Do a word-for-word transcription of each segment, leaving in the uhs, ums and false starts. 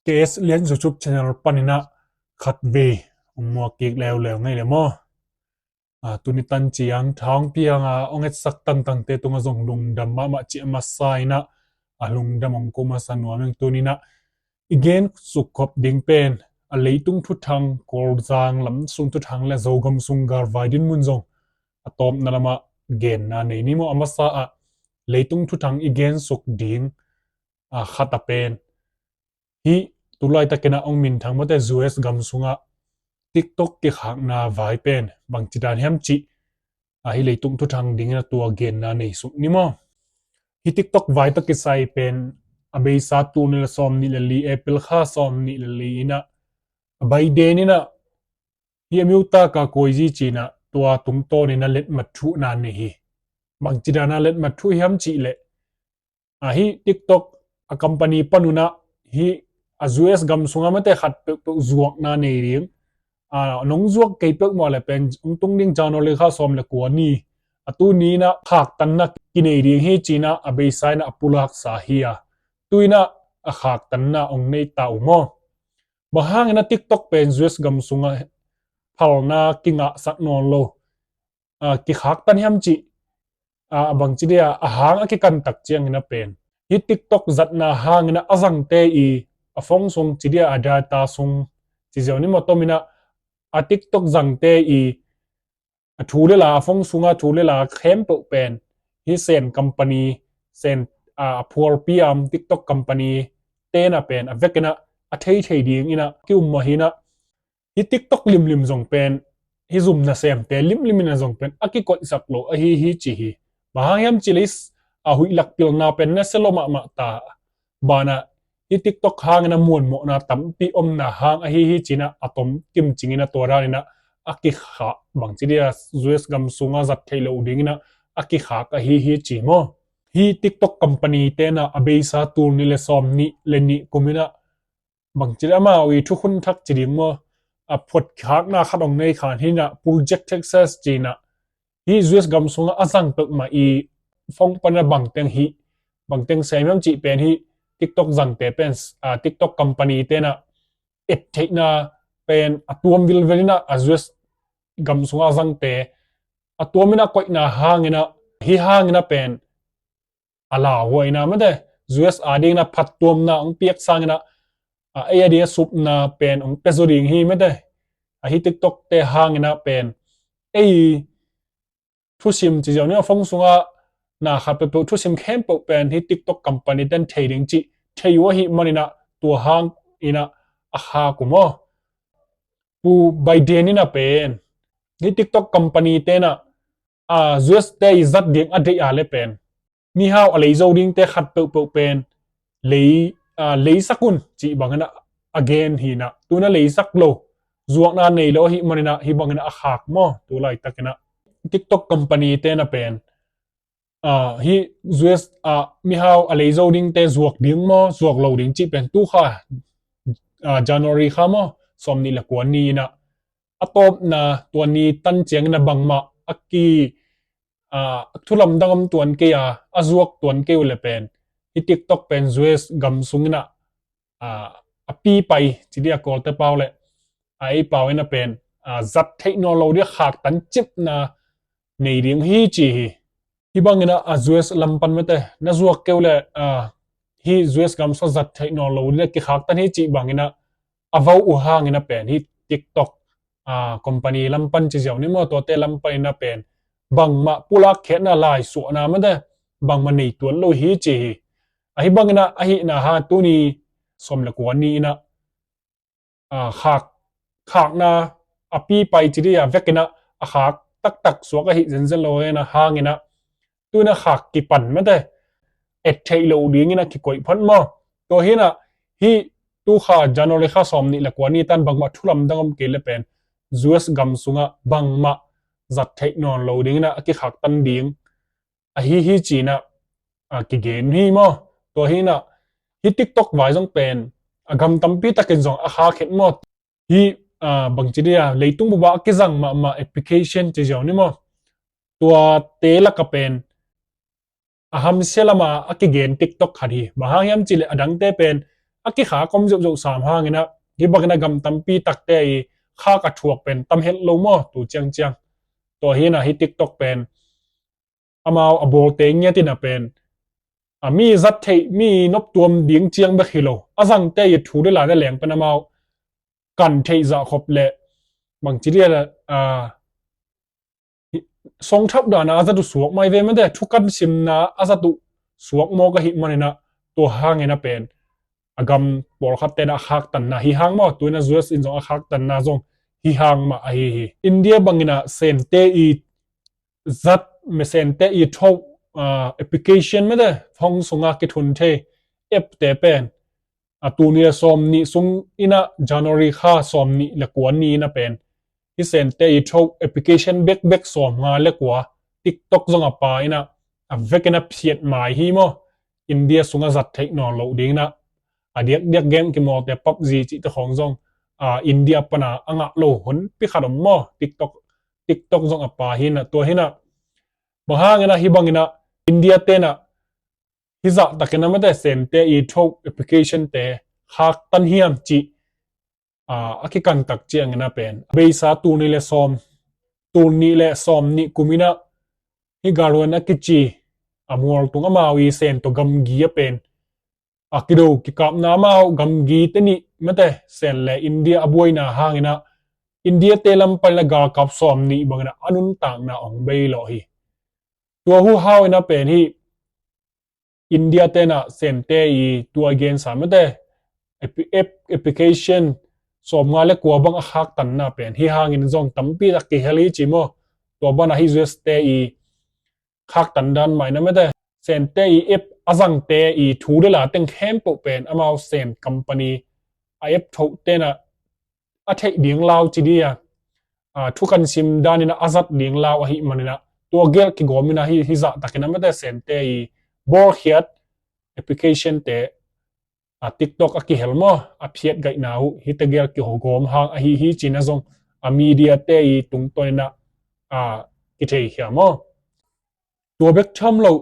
K S Lian YouTube channel panin ah khatvei hong muak kik leuleu ngei le maw. Tuni tan ciang tha hong piang a hong etsak tangtangte tungah zong lungdam mahmah cih a masa in ah, a lungdam hong ko masa nuam ing. Tuni in ah i gen suk khop ding pen a leitung thuthang, Kawlzang lam sung thuthang le Zogam sung galvai dinmun zong a tawpna lamah genna nei ni maw. A masa ah leitung thuthang i gen suk ding a khat a pen hih tu laitakin ah hong minthang mawte U S gam sungah TikTok kikhakna vai pen bangci dan hiam cih a hih leitung thuthang dingin a tua genna nei suk ni maw. Hih TikTok vai tawh kisai pen a beisa tul nih le sawm nih le li, April kha sawm nih le li in ah a Biden in ah hih a miutak a koizi ci-in ah tua tungtawnin a letmat thuhna nei hi. Bangci dan a letmat thuh hiam cih leh a hih TikTok a company panun ah hih a U S gam sungah mate khat peuhpeuh zuakna nei ding, a nong zuak kei peuhmah le pen hong tung ding January kha sawm le kua ni a tuni in ah khaktanna kinei ding hi ci-in ah a beisa in ah a pulaksa hi a, tu in ah a khaktanna hong nei ta uh maw. Bang hangin ah TikTok pen U S gam sungah phalna kingahsak nawn lo a kikhaktan hiam cih a bangci dia a hang a kikantak ciangin a pen hih TikTok zatna hangin ah a zangte i a phone sung ci dia a data sung ci ziau ni maw, tom in ah a TikTok zangte i a thu le la, a phone sunga thu le la khempeuh pen hih Sen company, Sen a phualpi a om TikTok company ten ah pen a vekin ah a theithei dingin ah ki-um mah hi in ah hih TikTok limlim zong pen hih zum nasemte limlim in ah zong pen a kikoihsak lo ahi hi ci hi. Bang hang hiam cih leh a huih lak pilna pen nasia lo mahmah ta. Banah hih TikTok hangin ah muanmawhna tampi omna hang ahi hi ci-in ah a tom kimcingin ah tua danin ah a kikhak bangci dia U S gam sungah zat theih loh dingin ah a kikhak ahi hi ci maw. Hih TikTok company ten ah a beisa tul nih le sawm nih le nih kumin ah bangci dia amau i thukhun thak ci ding maw, a phuat khakna khat hong nei khan hi in ah Project Texas ci-in ah hih U S gam sungah a zang peuhmah i phone pan ah bangteng hih bangteng sem hiam cih pen hih TikTok zangte pen a TikTok company ten ah et theihna pen a tuam vilvel in ah a U S gam sungah a zangte a tuam in ah koihna hangin ah hih hangin ah pen a lauhuaina mate U S a dingin ah phattuamna hong piak sangin ah a ei a ding a supna pen hong pia zaw ding hi mate. A hih TikTok te hangin ah pen ei thusim ci ziau ni a phone sungah na khat peuhpeuh thusim khempeuh pen hih TikTok company ten thei ding cih thei uh ahih manin ah tua hangin ah a khak uh maw. Pu Biden in ah pen hih TikTok company ten ah a U S te i zat ding a deih a le pen mihau a lei zo dingte khat peuhpeuh pen lei a leisak un cih bangin ah a gen hi in ah tu in ah leisak lo, zuakna nei lo ahih manin ah hih bangin ah a khak maw. Tu laitakin ah TikTok company ten ah pen a hih U S a mihau a lei zo dingte zuak ding maw zuak lo ding cih pen tu kha a January kha maw sawm nih le kua ni in ah a tawpna tua ni tan ciangin ah bangmah a ki a thu lamdang om tuan kei a a zuak tuan kei uh le pen hih TikTok pen U S gam sungin ah a pi pai ci dia Kawlte pau le a ei pau in ah pen a zat theih nawn lo dia khaktan cipna nei ding hi ci hi. Hih bangin ah a U S lam pan mate na zuak kei uh le a hih U S gam sungah zat theih nawn lo dia kikhaktan hi cih bangin ah a vo uh hangin ah pen hih TikTok a company lam pan ci ziau ni maw tuate lam panin ah pen bangmah pulak khiatna laisuahna mate bangmah nei tuan lo hi ci hi. Ahi bangin ah ahihna hang tuni sawm le kua ni in ah a khak khakna a pi pai ci dia vekin ah a khak taktak suak ahi zenzen lo in ah hangin ah tu in ah khak kipan mate et theih loh dingin ah kikoih phot maw. Tua hi in ah hih tu kha January kha sawm nih le kua ni tan bangmah thu lamdang om kei le pen U S gam sungah bangmah zat theih nawn lo dingin ah a kikhaktan ding ahi hi ci-in ah a kigen hi maw. Tua hi in ah hih TikTok vai zong pen a gam tampi takin zong a khak het maw. Hih a bangci dia leitung bup ah a kizang mahmah application ci ziau ni maw. Tuate lak ah pen a hamsia lam ah a kigen TikTok khat hi. Bang hang hiam cih leh a dangte pen a kikhak om zeuhzeuh sam hangin ah, hih bangin ah gam tampi takte i khak a thuak pen tam het lo maw, tu ciangciang. Tua hi-in ah hih TikTok pen amau a bawlte ngiat in ah pen, a mi zat theih, mi noptuam ding ciang bek hi lo, a zangte i thu le la na leng pen amau kan theih zah khop leh bangci dia, a, songthap dan a a zat uh suak mai ve mate, thukan simna a zat uh suak mawk ahih manin ah, tua hangin ah pen a gam pawlkhatte in ah a khaktanna hi hang maw, tu-in ah U S in zong a khaktanna zong hi hang mah ahi hi. India bangin ah Sente i zat, Sente i thoh, ah, application mate, phone sunga kithun thei app te pen, a, tuni le sawm nih sung in ah, January kha sawm nih le kua ni in ah pen, hih Sente i thoh application bekbek sawm nga le kua TikTok zong a pa in ah, a vek in ah phiat mai hi maw. India sungah zat theih nawn loh ding in ah, a diakdiak game kimawlte PUBG cihte khawng zong, a, India pan a a ngah lo honpi khat om maw. TikTok, TikTok zong a pa hi-in ah, tua hi-in ah, bang hangin ah hih bangin ah India-te in ah hih zahtakin ah mate Sente i thoh application-te khaktan hiam cih, a, a kikan tak ciangin ah pen, beisa tul nih le sawm, tul nih le sawm nih kum in ah hih Galuan a kici a mualtung amau i Sen tawh gamgi a pen, a, kido kikapna amau gamgite nih mate, Sen le India a buaina hangin ah India-te lam pan in ah galkap sawm nih bangin ah a nuntakna hong bei lawh hi. Tua huhau in ah pen hih India-te in ah Sente i tua i gensa mate app, app, application sawm nga le kua bang a khaktanna pen hih hangin zong tampi tak kihel hi ci maw. Tua banah hih U S-te i khaktan dan mah in ah mate, Sente i app a zangte i thu le la teng khempeuh pen amau Sen company a app thohte in ah a theih ding lau ci dia, a, thukan sim dan in ah a zat ding lau ahih manin ah, tua gel kigawm in ah hih, hih zahtakin ah mate Sente i bawlkhiat application-te, a, TikTok a kihel maw, a phiat gaihna uh hihte gel kigawm hang ahi hi ci-in ah zong a media-te i tungtawn in ah, a, kitheikhia maw. Tua bek tham lo,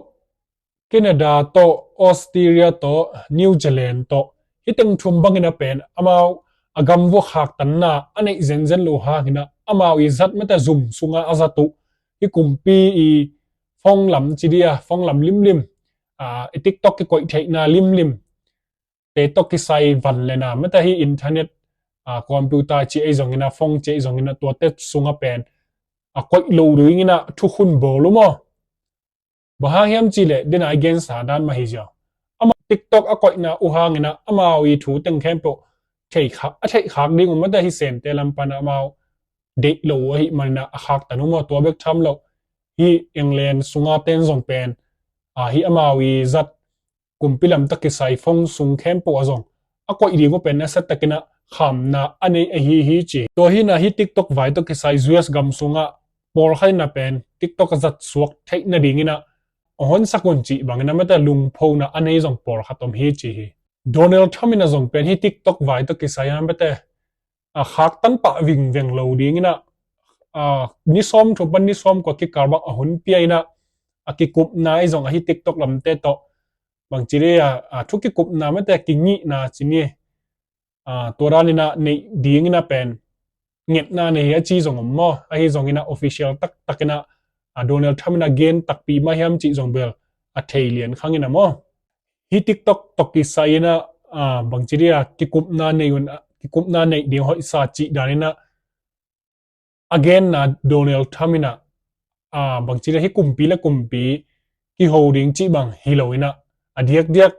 Canada tawh, Australia tawh, New Zealand tawh, hih teng thum bangin ah pen amau a gam vuah khaktanna a neih zenzen loh hangin ah amau i zat mate zum sunga a zat uh, hih kumpi i phone lam ci dia, phone lam limlim, a, i TikTok kikoih theihna limlim te tawh kisai van le na mate hih internet, a, computer ci ei zongin ah, phone ci ei zongin ah, tuate sungah pen a koih loh dingin ah thukhun bawl uh maw. Bang hang hiam cih leh, den a i gensa dan mah hi ziau. Amau TikTok a koihna uh hangin ah amau i thu teng khempeuh theih kha-, a theih khak ding uh mate hih Sente lam pan ah amau deih lo uh ahih manin ah a khaktan uh maw. Tua bek tham lo, hih England sunga ten zong pen, a, hih amau i zat kumpi lam tawh kisai phone sung khempeuh ah zong a koih ding uh pen nasiatakin ah khamna a nei ahi hi ci. Tua hi-in ah hih TikTok vai tawh kisai U S gam sungah pawlkhat in ah pen TikTok a zat suak theih nadingin ah a honsak un cih bangin ah mate lungphona a nei zong pawlkhat om hi ci hi. Donald Trump in ah zong pen hih TikTok vai tawh kisai ah mate, a, khaktan pah vingveng lo dingin ah, a, ni sawmthum pan ni sawmkua kikal bang a hun pia in ah, a, kikupna i zong ahi TikTok lamte tawh bangci dia, a, thu kikupna mate kingihna ci ni, a, tua dan in ah neih dingin ah pen ngetna nei hi a ci zong om maw. Ahi zongin ah official taktakin ah, a, Donald Trump in ah gen takpi mah hiam cih zong bel a thei lian khang in ah maw. Hih TikTok tawh kisai in ah, a, bangci dia kikupna nei un, a, kikupna neih ding hoihsa cih dan in ah a genna Donald Trump in ah, a, bangci dia hih kumpi le kumpi kiho ding cih bang hi lo in ah, a diakdiak,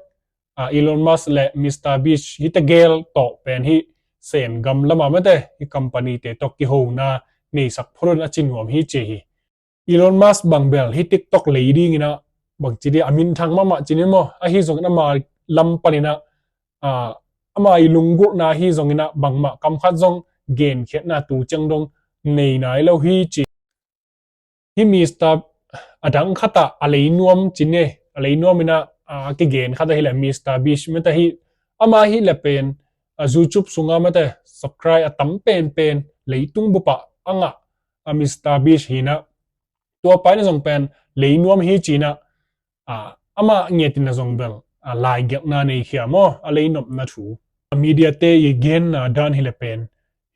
a, Elon Musk le Mister Beast hihte gel tawh pen hih Sen gam lamah mate hih company-te tawh kihona neisak phot un a ci nuam hi ci hi. Elon Musk bang bel hih TikTok lei dingin ah bangci dia a minthang mahmah ci ni maw. Ahi zongin ama lam panin ah, a, ama i lunggulhna ahi zongin ah bangmah kam khat zong genkhiatna tu ciang dong nei nai lo hi ci. Hih Mister, a dang khat ah a lei nuam ci ni, a lei nuam in ah, a, kigen khat ahi leh Mister Beast mate hih, ama hi leh pen, a, YouTube sungah mate subscribe a tam penpen leitung bup ah a ngah, a, Mister Beast hi in ah, tua pa in ah zong pen lei nuam hi ci in ah, a, amah ngiat in ah zong bel a, laigiakna nei khia maw, a lei nopna thu. A media te i genna dan hi le pen,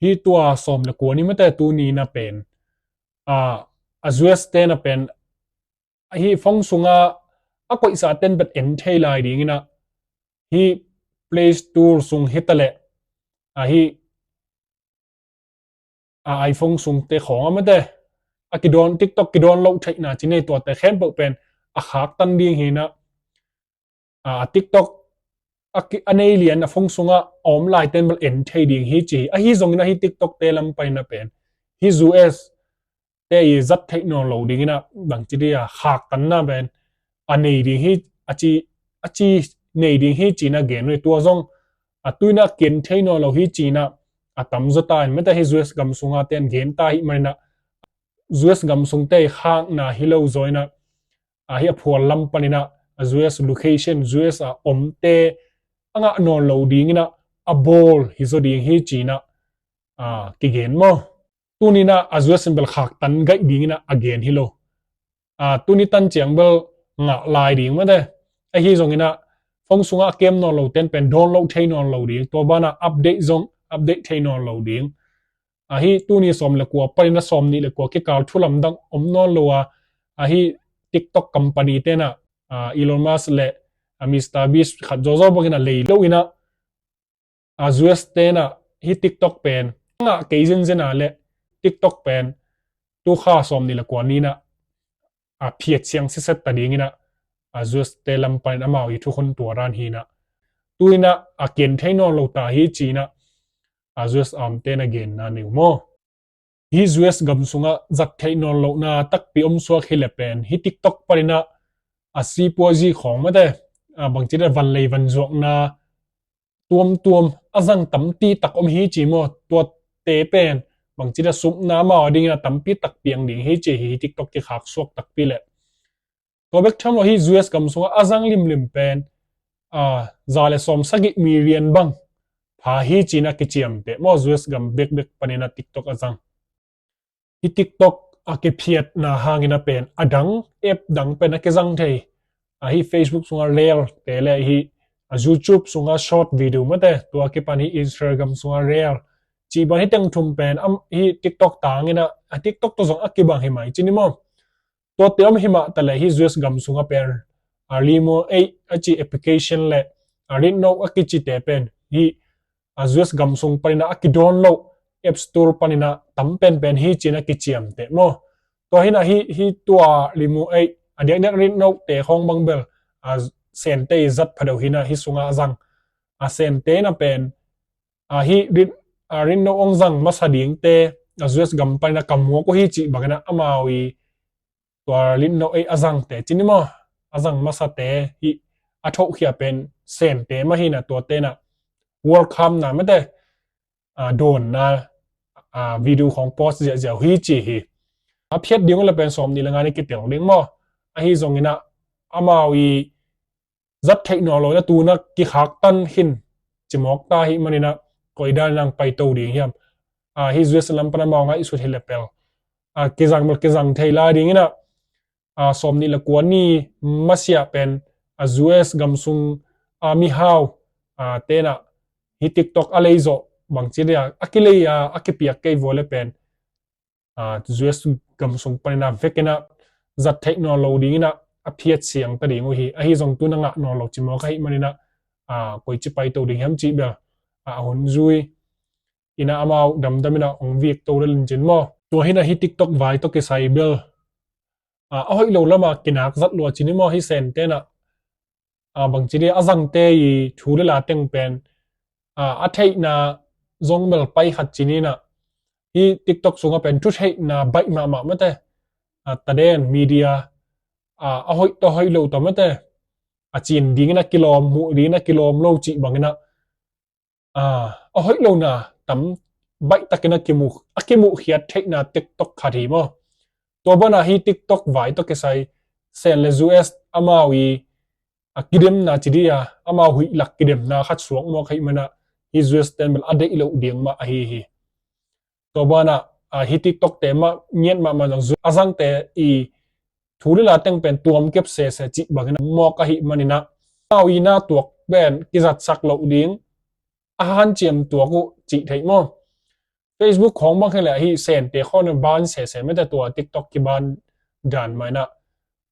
hi tua sawm le kua ni mate tuni na pen, a, a U S te na pen, a hi phone sunga a koihsa ten bet en thei lai dingina, hi Play Store sung hi ta le, a hi, a, iPhone sung te khawng a mate, a kidawn, TikTok kidawn loh theihna ci nei tuate khempeuh pen a khaktan ding hina, a, TikTok a, ki, a nei lian a phone sunga a om lai ten bel en thei ding hi ci hi. Ahi zongin a hi TikTok te lam paina pen, hi U S te i zat theih nawn lo dingina, bangci dia khaktanna pen a nei ding hi, a ci, a ci nei ding hi cina gen uh hi. Tua zong a tuina ken thei nawn lo hi cina, a tamzaw ta in mate hi U S gam sunga ten gen ta hi manina, U S gam sung te i khakna hi lo zawina, a hi a phual lam panina, a U S location, U S a omte a ngah nawn lo dingina a bawl hi zaw ding hi cina, a, kigen maw. Tunina a U S in bel khaktan gaih dingina a gen hi lo. A, tuni tan ciang bel ngah lai ding mate. Ahi zongina phone sunga a kem nawn lo ten pen dawn loh thei nawn lo ding. Tua bana update zong update thei nawn lo ding. A hi tuni sawm le kua panin a sawm nih le kua kikal thu lamdang om nawn lo a, a hi TikTok company tena, a, Elon Musk le, a, Mister Beast khat zawzaw bangin a lei lo ina, a, U S tena hi TikTok pen ngah kei zenzen a le TikTok pen tu kha sawm nih le kua nina a phiat siang siset ta dingina, a, U S te lam panin amau i thukhun tua dan hina. Tuina a ken thei nawn lo ta hi cina, a, U S a omte na genna nei uh maw. Hi U S gam sunga zat theih nawn lohna takpi om suak hi le pen, hi TikTok panina a sipuazi khawng mate, a, bangci dia van lei van zuakna tuamtuam a zang tampi tak om hi ci maw. Tuate pen bangci dia supna amau a dingina tampi tak piang ding hi ci hi, hi TikTok kikhak suak takpi le. Tua bek tham lo hi U S gam sunga a zang limlim pen, a, za le sawm sagih million bang pha hi cina kiciamteh maw, U S gam bekbek panina TikTok a zang. Hi TikTok a kiphiatna hangina pen a dang, app dang pen a kizang thei. A hi Facebook sunga Reel te le hi, a, YouTube sunga short video mate, tua kipan hi Instagram sunga Reel. Ci ban hi teng thum pen, am, hi TikTok tangina, a, TikTok to zong a kibang hi mai cini maw. Tuate om hi mah ta le hi U S gam sunga pen, a, Limo ei a ci application le, a, Ritnote a kicite pen hi, a, U S gam sung panina a kidawn lo App Store panina tam penpen hi cina kiciamteh maw. Tua hina hi, hi tua Limo ei, a, diakdiak Ritnote te khawng bang bel, a, Sente i zat phadeuh hina hi sunga a zang. A, Sente na pen, a, hi Rit, a, Ritnote ong zang masa dingte, a, U S gam panina ka muak uh hi cih bangina amau i tua Ritnote ei a zangte cini maw, a zang masate hi a thohkhia pen Sente mah hina, tuatena welcome na mate, a, dawnna, a, video khawng post ziahziah uh hi ci hi. A phiat ding uh le pen sawm nih le nga ni kitel ding maw. Ahi zongina amau i zat theih nawn lo na tuna kikhaktan hin cimawk ta hi manina, koi dan nang paito ding hiam. A, hi U S lam pana mau ngaihsut hi le pel, a, kizang bel kizang thei lai dingina, a, sawm nih le kua ni masiah pen, a, U S gam sung, a, mihau, a, tena hi TikTok a lei zawh bangci dia a kilei a, a kipiak kei vua le pen, a, U S gam sung panina vekina zat theih nawn lo dingina a phiat siang ta ding uh hi. Ahi zong tuna ngah nawn lo cimawk ahi manina, a, koici paito ding hiam cih bel, a, a hun zui ina amau damdamina ong vik to lel in cin maw. Tua hina hi TikTok vai tawh kisai bel, a, a hoih lo lama kinak zat lua cini maw hi Sentena, a, bangci dia a zangte i thu le la teng pen, a, a theihna zong bel pai khat cinina, hi TikTok sunga pen thu theihna baih mahmah mate, a, taden media, a, a hoih tawh hoih lo tawh mate, a cin dingina kilawm, muh dingina kilawm lo cih bangina, a, a hoih lona tam baihtakina kimuh, a kimuhkhiat theihna TikTok khat hi maw. Tua bana hi TikTok vai tawh kisai Sen le U S amau i, a, kidemna ci dia, amau huih lak kidemna khat suak mawk ahi mana, hi U S ten bel a deih loh ding mah ahi hi. Tua bana, a, hi TikTok te mah ngiat mahmah zong U S a zangte i thu le la teng pen tuam kep sese cih bangina mawk ahi manina, Amau i na tuak pen kizatsak loh ding a hanciam tuak uh cih theih maw? Facebook khawng bang hi leh ahi Sente khawng na ban sese mete, tua TikTok kiban dan mah inah,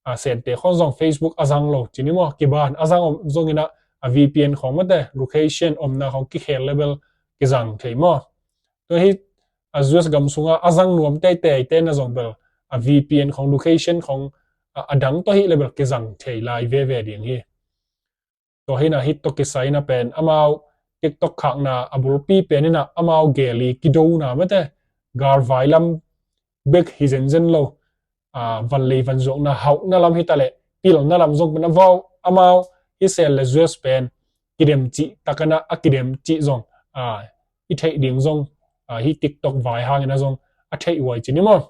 a, Sente khawng zong Facebook a zang lo ci ni maw, kiban a zang om zong inah, a, V P N khawng mete, location omna khawng kikhel level kizang thei maw? Tua hi, a, U S gam sungah a zang nuam teitei te na zong bel, a, V P N khawng, location khawng, a, a dang tawh hi level kizang thei lai veve ding hi. Tua hi inah hih tawh kisai inah pen amau TikTok khakna a bulpi pen inah amau gel i kidona mete, galvai lam bek hi zenzen lo, a, vanlei vanzuakna hauhna lam hi ta leh pilna lam zong pen a vau amau hi sel le U S pen kidem cih tak inah a kidem cih zong, a, i theih ding zong, a, hih TikTok vai hang inah zong a theih huai ci ni maw?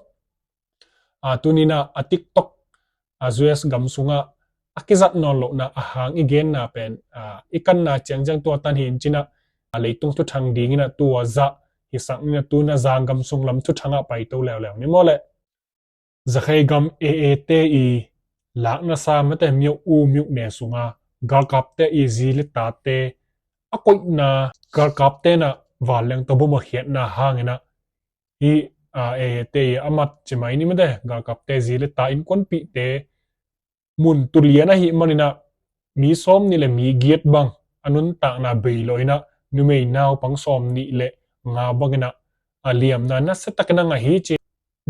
A, tuni inah a TikTok, a, U S gam sungah a kizat nawn lohna a hang i genna pen, a, i kanna ciangciang tua tan hi in ci inah, a, leitung thuthang ding inah tua zah hi sak inah tu inah zang gam sung lam thuthang ah paito leuleu ni maw leh. Zakhaigam A A te i lakna sa mete Myo U myone sunga galkapte i zi le tate a koihna, galkapte inah vanleng tawh bom a khiatna hang inah hih, a, A A te i a mat ci mai ni mete, galkapte zi le ta innkuanpihte mun tulian ahih man inah mi sawm nih le mi giat bang a nuntakna bei lo inah numei naupang sawm nih le nga bang inah a liamna nasia tak inah ngah hi ci.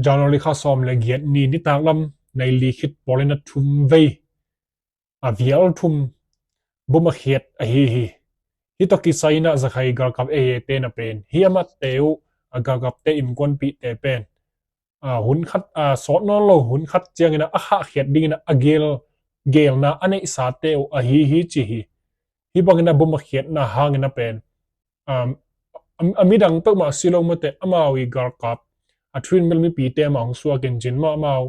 January kha sawm le giat ni nitak lam nai li khit pawl inah thum vei, a, vial thum bom a khiat ahi hi. Hih tawh kisai inah Zakhai galkap A A te inah pen hih a matte uh, a, galkapte innkuanpihte pen, a, hun khat, a, sawt nawn lo hun khat ciang inah a khahkhiat ding inah a gel, gelna a neihsate uh ahi hi ci hi. Hih bang inah bom a khiatna hang inah pen, um, a, a midang peuhmah si lo mete, amau i galkap a thu in bel mipite mah hong suak in cin maw, amau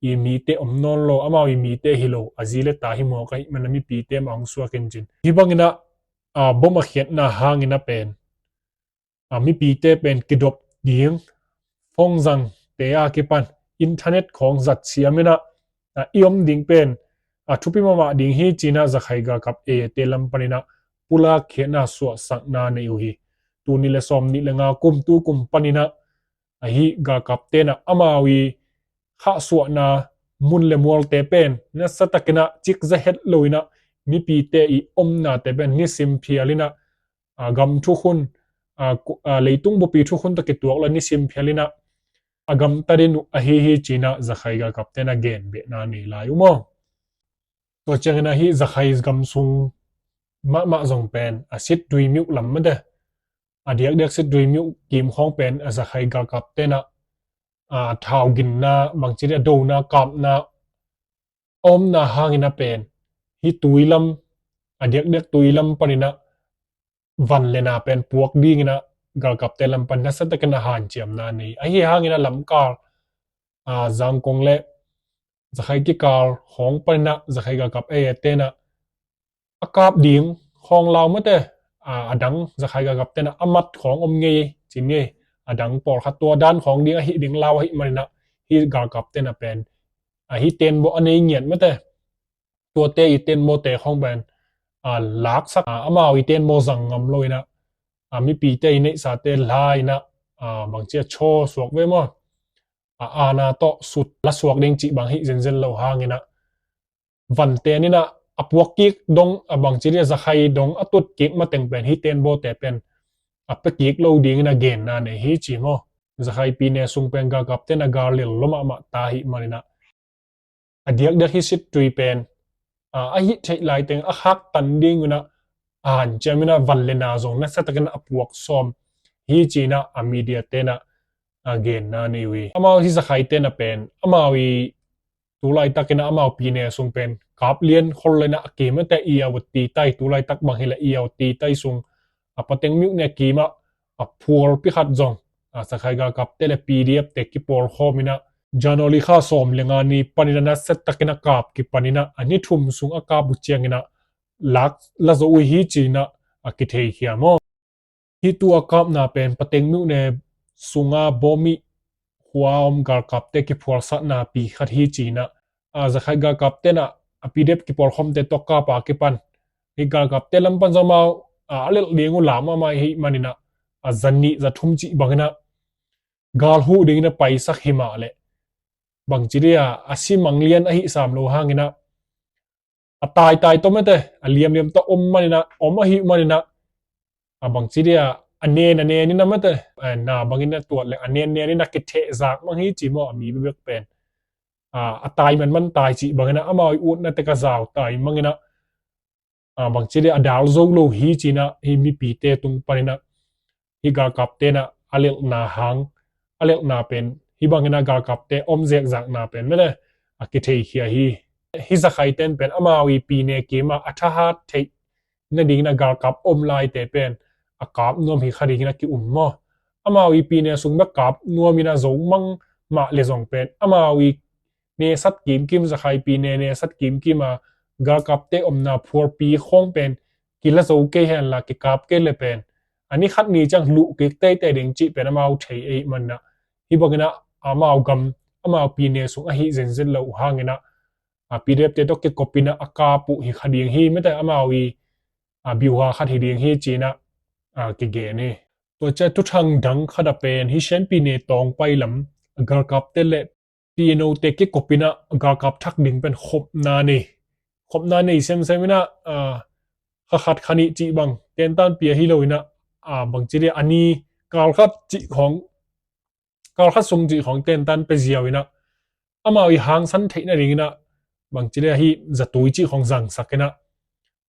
i mite om nawn lo, amau i mite hi lo, a zi le ta hi mawk ahih man a mipite mah hong suak in cin. Hih bang inah, a, bom a khiatna hang inah pen, a, mipite pen kidop ding, phone zangte a kipan internet khawng zat siam inah, a, i om ding pen, a, thupi mahmah ding hi ci inah Zakhai galkap A A te lam pan inah pulak khiatna suahsakna nei uh hi. Tul nih le sawm nih le nga kum, tu kum pan inah ahi galkapte inah amau i khahsuahna mun le mualte pen nasia tak inah cikza het lo inah mipite i omnate pen nisim phial inah, a, gam thukhun, a, ku-, a, leitung bupi thukhun tawh kituak lo nisim phial inah a gamta ding uh ahi hi ci inah Zakhai galkapte inah genbehna nei lai uh maw? Tua ciang inah hih Zakhai gam sung mahmah zong pen a Sittwe Myo lam mete, a diakdiak Sittwe Myo kim khawng pen a Zakhai galkapte inah, a, thau ginna bangci dih a dona kapna a omna hang inah pen hih tui lam, a diakdiak tui lam pan inah van le na pen puak ding inah galkapte lam pan nasia tak inah hanciamna nei. Ahi hang inah lamkal, a, Zangkong le Zakhai kikal khawng pan inah Zakhai galkap A A te inah a kap ding khawng lau mete, a, a dang Zakhai galkapte inah a mat khawng om ngei ci ngei, a dang pawlkhat tua dan khawng ding ahih ding lau ahih man inah hih galkapte inah pen, a, hih tenbaw a nei ngiat mete, tuate i tenbawte khawng pen, a, laksak, a, amau i tenbaw zang ngam lo inah, a, mipite i neihsate la inah, a, bangci a chaw suak ve maw, a, aana tawh sut la suak ding cih bang hi zenzen lo hang inah vante in inah a puak kik dong, a bangci dih a Zakhai dong a tut kik mateng pen hih tenbawte pen a pia kik lo ding inah genna nei hi ci maw? Zakhai pyine sung pen galkapte inah gal lel lo mahmah ta ahih man inah a diakdiak hih Sittwe pen, a, a hih theih laiteng a khaktan ding inah a hanciam inah van le na zong nasia tak inah a puak sawm hi ci inah a mediate inah, a, genna nei uh hi. Amau hih Zakhaite inah pen amau i tu laitak inah amau pyine sung pen kap lian khol lo inah a kim mete, Irrawaddy Tai, tu laitak bang hi leh Irrawaddy Tai sung, a, Pateng myone kim ah a phualpi khat zong, a, Zakhai galkapte le P D F te kipawlkhawm inah January kha sawm le nga ni pan inah nasia tak inah kap kipan inah a ni thum sung a kap uh ciang inah lak la zo uh hi ci inah a kitheikhia maw? Hih tu a kapna pen Pateng myone sunga Bawmih khua om galkapte kiphualsakna pi khat hi ci inah, a, Zakhai galkapte inah a P D F kipawlkhawmte tawh kap a kipan Hih galkapte lam pan zong amau a lelh ding uh lam amah ahih manin ah, a zanih zathum cih bangin ah gal huh dingin a paisak hi mah leh, bangci dia a si mang lian ahi sam lo hangin ah, a taitai tawh mate, a liamliam tawh om manin ah, om ahih manin ah, a bangci dia a nen a nen in ah mate, na bangin a tuat leh a nen nen in a kithehzak mang hi ci maw, a mi bekbek pen a tai manman tai cih bangin ah, amau i utna tek a zau tai mangin ah, a bangci dia a dal zo lo hi ci-in ah, hih mipite tung panin ah, hih galkapte in ah a lelhna hang, a lelhna pen hih bangin ah galkapte om zekzakna pen mate a kitheikhia hi. Hih zakhaite in pen amau i pine kim ah a thahat theih nadingin ah galkap om laite pen a kap nuam hi kha dingin a ki-um maw. Amau i pine sung bek kap nuamin a zo mang mah leh zong pen amau i nesat kimkim, zakhai pine nesat kimkim a galkapte omna phualpi khawng pen kila zo kei henla, kikap kei leh pen a ni khat ni ciang luh kik teitei ding cih pen amau thei ahih manin ah, hih bangin ah amau gam, amau pine sung ahi zenzen lo uh hangin ah, a P D F te tawh kikopin ah a kap uh hi kha ding hi mate, amau i a biuha khat hi ding hi ci-in ah a kigen hi. Tua ciang thuthang dang khat ah pen hih Shan pine tawngpai lam galkapte leh P N O te kikopin ah galkap thak ding pen khopna nei, khopna nei semsem in ah, a, kha khat kha nih cih bang tentanpih ahi lo in ah, a, bangci dia a ni, kal khat cih khawng, kal khat sung cih khawng tentan pia ziau in ah, amau i hangsan theih nadingin ah, bangci dia hih zatui cih khawng zangsak in ah,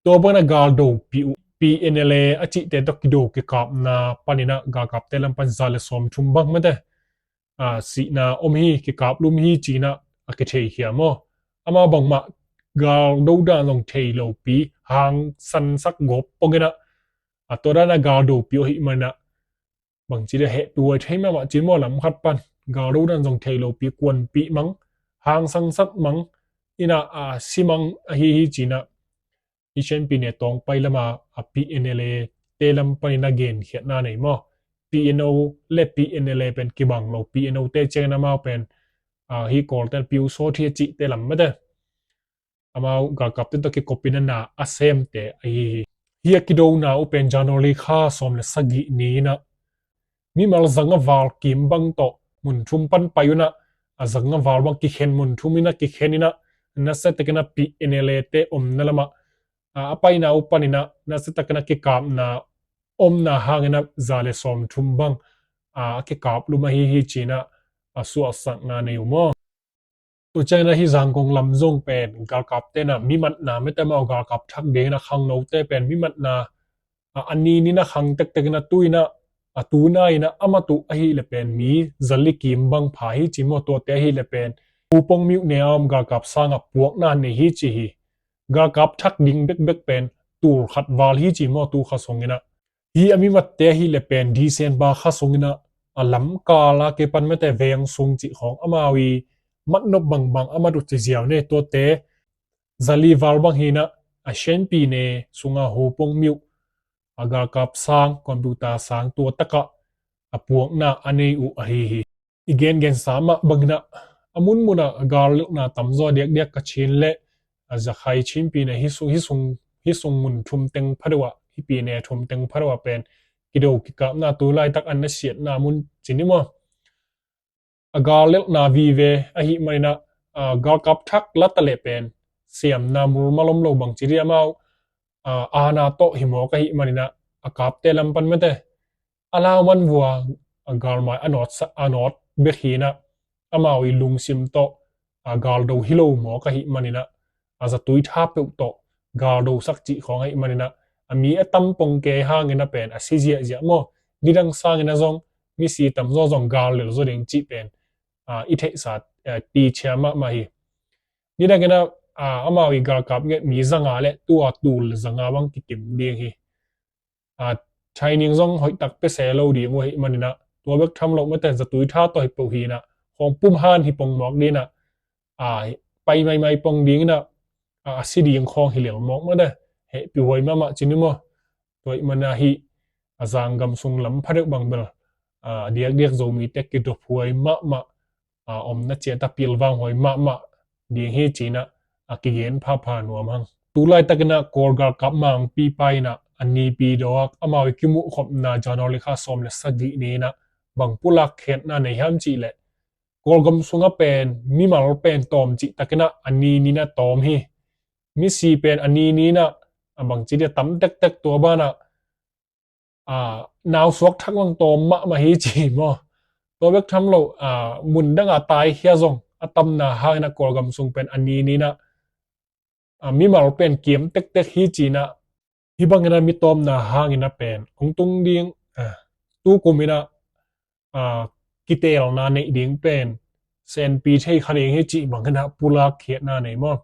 tua bangin ah gal dopih uh, P N L A a cihte tawh kido kikapna panin ah galkapte lam pan za leh sawmthum bang mate, a, sihna om hi, kikap lum hi ci-in ah a kitheikhia maw. Amau bangmah gal do dan zong thei lopi, hangsansak gawp pongin ah, a, tua dan ah gal dopih uh ahih manin ah, bangci dia hehpih huai thei mahmah ci-in maw, lam khat pan gal do dan zong thei lopi, kuanpih mang, hangsansak mang in ah, a, si mang ahi hi ci-in ah, hih Shan pine tawngpai lam ah, a, P N L A te lam panin ah genkhiatna nei maw. P N O leh P N L A pen kibang lo, P N O te ciangin amau pen, a, hih Kawlte in Pyu Saw Htee a cihte lam mate, amau galkapte tawh kikopin ah na a semte ahi hi. Hih a kidona uh pen January kha sawm leh sagih ni in ah mimal zanga val kim bang tawh mun thum pan pai un ah, a zanga val bang kikhen, mun thum in ah kikhen in ah, nasia takin ah P N L A te omna lam ah, a, a paina uh panin ah nasia takin ah kikapna omna hangin ah za leh sawmthum bang, a, a kikap lum ahi hi ci-in ah, a, suahsakna nei uh maw. Tua ciangin ah hih Zangkong lam zong pen galkapte in ah mi matna mate, amau galkap thak dingin ah khangnote pen mi matna, a, a ni ni in ah khang tektek in ah tu in ah, a, tu nai in ah a mat uh ahih leh pen mi zali kim bang pha hi ci maw. Tuate ahih leh pen Hupong Myuk ne a om galkap sang ah puakna nei hi ci hi. Galkap thak ding bekbek pen tul khat val hi ci maw, tu kha sungin ah. Hih a mi matte ahih leh pen December kha sungin ah, a lamkal a kipan mate veng sung cih khawng amau i matnop bangbang a mat uh ci ziau ne. Tuate zali val bang hi in ah, a Shan pine sung ah Hupong Myuk, a, galkap sang, computer sang tua tak ah a puakna a nei uh ahi hi. I gengensa mah bangin ah, a munmun ah a gal lelhna tamzaw a diakdiak Kachin leh, a, Rakhine Chin pine hih sung, hih sung, hih sung mun thum teng phadeuh ah, hih pine thum teng phadeuh ah pen kido kikapna tu laitak a nasiatna mun ci ni maw. A gal lelhna vive ahih manin ah, a, galkap thak la ta leh pen siamna mulmal om lo, bangci dia amau, a, aana tawh hi mawk ahih manin ah, a kapte lam pan mate a lau man vua, a, galmai a nawt sa, a nawt bek hi in ah, amau i lungsim tawh, a, galdo hi lo mawk ahih manin ah, a, zatui tha peuh tawh galdosak cih khawng ahih manin ah, a, mi a tam pong kei hangin ah pen a si ziahziah maw. Nidang sangin ah zong misi tamzaw zong gal lel zaw ding cih pen, a, i theihsa, a, tichia mahmah hi. Nidangin ah, a, amau i galkap nget mi zanga leh tua tul zanga bang kikim ding hi. A, training zong hoihtak pia se lo ding uh ahih manin ah, tua bek tham loh mate zatui tha tawh hi peuh hi in ah, khawng pum han hi pong mawk ding in ah, a, pai maimai pong ding in ah, a, a si ding khawng hi lel mawk mate. Hehpih huai mahmah ci ni maw. Tua ahih manin ah hih, a, Zangkam sung lam phadeuh bang bel, a, a diakdiak Zomite kidop huai mahmah, a, omna ciat a pilvang huai mahmah ding hi ci-in ah, a, kigen phapha nuam hang. Tu laitakin ah Kawl galkap mangpipa in ah a nipi dawk amau i kimuhkhopna January kha sawm le sagih ni in ah bang pulak khiatna nei hiam cih leh, Kawlgam sungah pen mimal pen tawm cih takin ah a ni ni in ah tawm hi. Misi pen a ni ni in ah a bangci dia tam tektek, tua banah nau suak thak bang tawm mahmah hi ci maw. Tua bek tham lo, mun dang a taikhia zong a tamna hangin ah Kawlgam sung pen a ni ni in ah mimal pen kiam tektek hi ci in ah, hih bangin ah mi tawmna hangin ah pen hong tung ding, tu kum in ah kiteelna neih ding pen senpi thei kha ding hi cih bangin ah pulak khiatna nei maw.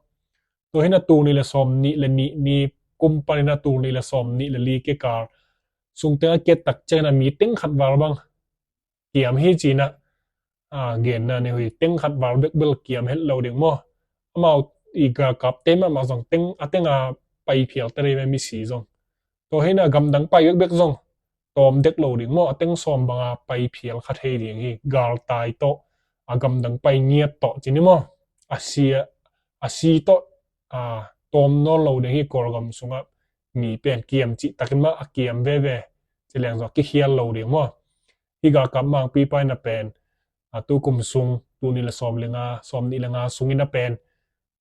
Tua hi in ah tul nih le sawm nih le nih ni kum panin ah tul nih le sawm nih le li kikal sung teng a kiat tak ciangin ah mi teng khat val bang kiam hi ci in ah genna nei hi. Teng khat val bek bel kiam het lo ding maw. Amau i galkapte mahmah zong teng a teng a pai phial ta dei mah, misi zong. Tua hi in ah gamdang pai bekbek zong tawm dek lo ding maw. A teng sawm bang a pai phial kha thei ding hi. Galtai tawh a gamdang pai ngiat tawh ci ni maw. A si, a si tawh tawm nawn lo ding hi. Kawlgam sungah mi pen kiam cih takin mah a kiam veve ci leng zong a kikhial lo ding maw. Hih galkap mangpipa in ah pen tu kum sung, tul nih le sawm le nga, sawm nih le nga sungin ah pen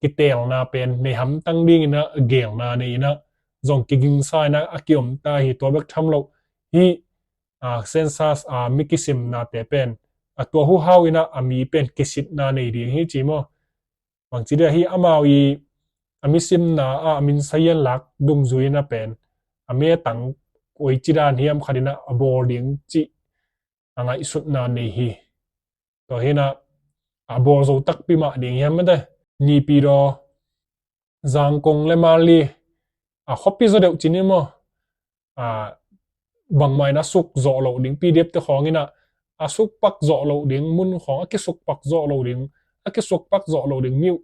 kiteelna pen nei hamtang dingin ah geelna nei in ah zong kigingsa in ah a kiom ta hi. Tua bek tham lo, hih census a mi kisimnate pen a tua huhau in ah a mi pen kisitna nei ding hi ci maw. Bangci dia hi amau i a mi simna ah a min sayan lak dungzui in ah pen a metang koi ci dan hiam khat in ah a bawl ding cih a ngaihsutna nei hi. Tua hi in ah a bawl zo takpi mah ding hiam mate. Nipi daw, Zangkong le Mali a khuapi zaw deuh ci ni maw. Bangmah in a suk zawh loh ding, P D F te khawng in ah a suk pak zawh loh ding, mun khawng a kisuk pak zawh loh ding, a kisuk pak zawh loh ding mi uh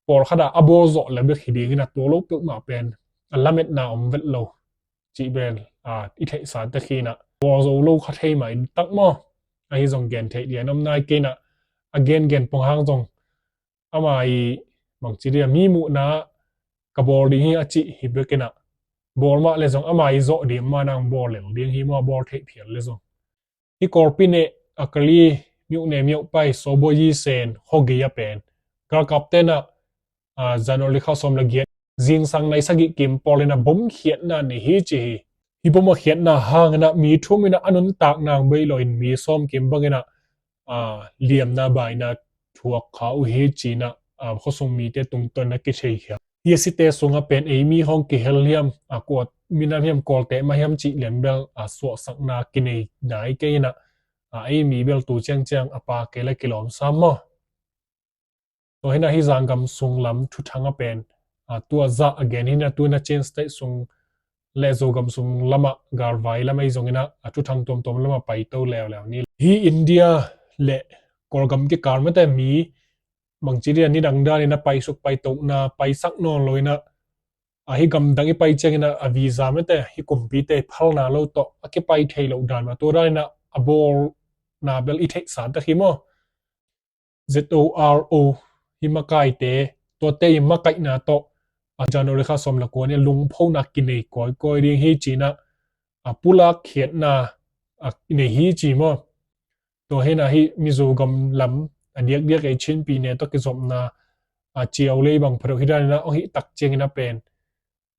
pawlkhat ah a bawl zawh le bek hi ding in ah tua lo peuhmah pen a lametna om vet lo cih pen i theihsa tek hi in ah bawl zo lo kha thei mah in tak maw. Ahi zong gen theih lian om nai kei in ah a gengen pong hang zong ama i bangci dia mi muhna ka bawl ding hi a cih hi bek in ah bawl mah le zong ama i zawh ding mah nang bawl lel ding hi maw, a bawl theih phial le zong. Hih Kawlpi neh a kali miuh ne miuh pai Sobo Yi Sen Hogi a pen galkapte in ah January kha sawm le giat zingsang nai sagih kim pawl in ah bom khiatna nei hi ci hi. Hih bom a khiatna hangin ah mi thum in ah a nuntak nang bei lo in mi sawm kim bangin ah liamna baina thuak kha uh hi ci in ah khuasung mite tungtawn a kitheikhia. Hih a site sungah pen ei mi hong kihel hiam, a kua minam hiam, Kawlte mah hiam cih lian bel a suahsakna kinei nai kei in ah ei mi bel tu ciangciang a pa kei le kilawm sam maw. Tua hi in ah hih Zanggam sung lam thuthang a pen tua zah a gen hi in ah tu in ah Chin State sung le Zogam sung lamah galvai lam ei zong in ah a thuthang tuamtuam lamah paito leuleu ni. Hih India le Kawlgam kikal mate mi bangci dia nidang dan in ah paisuk paitohna paisak nawn lo in ah hih gamdang i pai ciangin ah a visa mate hih kumpite phalna lo tawh a kipai thei loh dan mah, tua dan in ah a bawlna bel i theihsa tek hi maw. Z O R O hih makaite, tuate i makaihna tawh a January kha sawm le kua ni a lungphona kinei kawikawi ding hi ci in ah a pulak khiatna a nei hi ci maw. Tua hi in ah hih Mizo gam lam a diakdiak ei Chinpi ne tawh kizopna a ciau lei bang pha deuh hi dan in ah hong hih tak ciangin ah pen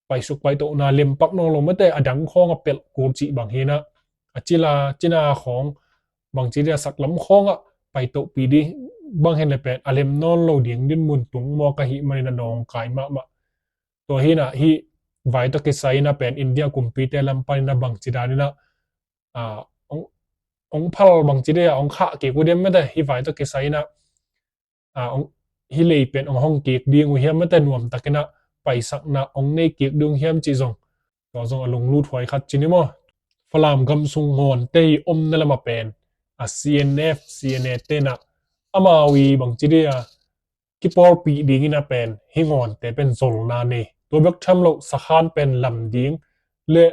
paisuk paitohna lempak nawn lo mate, a dang khawng a pelh kul cih bang hi in ah a cila cina khawng bangci dia saklam khawngah paitohpih ding bang hi in le pen a lem nawn lo ding dinmun tung mawk ahih manin a nawngkai mahmah. Tua hi in ah hih vai tawh kisai in ah pen India kumpite lam panin ah bangci dan in ah ong phal bangci dia ong khah kik uh diam mate, hih vai tawh kisai in ah hih lei pen ong hong kik ding uh hiam mate, nuamtak in ah paisakna ong nei kik ding uh hiam cih zong, tua zong a lunglut huai khat ci ni maw. Falam gam sung ngawnte i omna lamah pen a C N F, C N A te in ah amau i bangci dia kipawlpih ding in ah pen hih ngawnte pen zolna nei. Tua bek tham lo sakhan pen lam ding le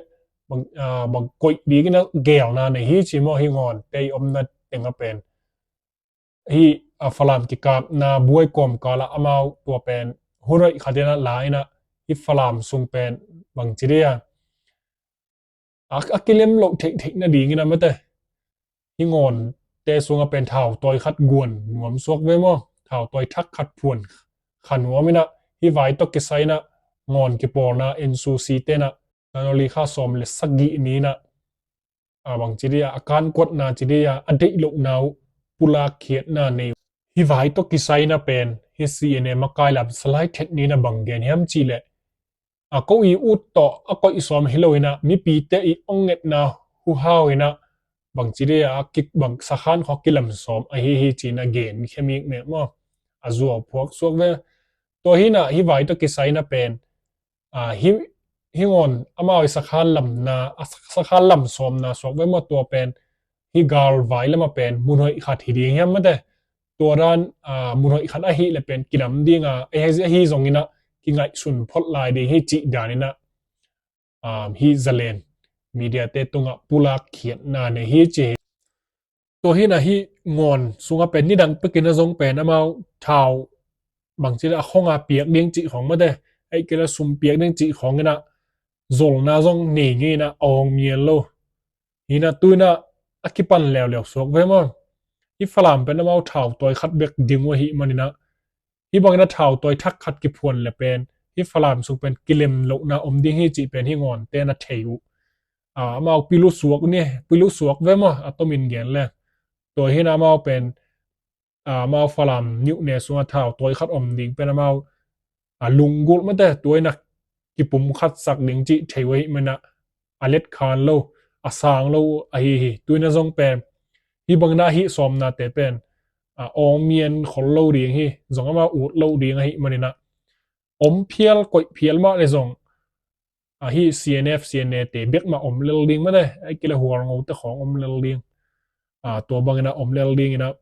bang koih ding in ah geelna nei hi ci maw, hih ngawnte i omna teng ah pen. Hih a Falam kikapna buai kawmkal ah amau tua pen hun hoih khat in ah la in ah Hih Falam sung pen bangci dia a, a kilem loh theihtheih nadingin a mate, hih ngawnte sungah pen thautawi khat guan nuam suak ve maw? Thautawi thak khat phuan kha nuam inah, hih vai tawh kisai inah ngawn kipawlna N C C tenah January kha sawm le sagih ni inah a bangci dia a kankuatna ci dia a deih lohna uh pulak khiatna nei uh. Hih vai tawh kisai inah pen hih C N A makai lam Salai Thet ni inah bang gen hiam cih leh, a ko i ut tawh a koih sawm hi lo inah mipite i ong ngetna huhau inah bangci dia a kik bang sakhan khawng kilam sawm ahi hi ci inah gen khia mikmek maw? A zuau phuak suak ve. Tua hi inah hih vai tawh kisai inah pen a, hih, hih ngawn amau i sakhan lamna, a sak-, sakhan lam sawmna suak ve maw? Tua pen hih galvai lamah pen mun hoih khat hi ding hiam mate? Tua dan a, mun hoih khat ahih leh pen kilam dinga, ahi, ahi zong inah kingaihsun phot lai ding hi cih dan inah a, hih zalen mediate tungah pulak khiatna nei hi ci hi. Tua hi inah hih ngawn sungah pen nidang pekin a zong pen amau thau bangci le a khonga piak ding cih khawng mate, ahih kei leh sum piak ding cih khawng inah zolna zong nei ngei inah a awng mial lo. Hi inah tu inah a kipan leuleu suak ve maw? Hih Falam pen amau thautawi khat bek ding uh ahih man inah hih bangin a thautawi thak khat kiphuan le pen hih Falam sung pen kilem lohna om ding hi cih pen hih ngawnte na thei uh. A, amau pilu suak ni, pilu suak ve maw? A tomin gen le. Tua hi inah amau pen a, amau Falam niuhne sungah thautawi khat om ding pen amau a lunggulh mate, tua inah kipum khat sak ding cih thei uh ahih man inah a let khan lo, a sang lo ahi hi. Tu inah zong pen hih bang inah hih sawmnate pen a, awng mian khol lo ding hi, zong amau ut lo ding ahih man inah om phial, koih phial mah le zong a, hih C N F, C N A te bek mah om lel ding mate, ahih kei leh Hualngote khawng om lel ding. A, tua bang inah om lel ding inah,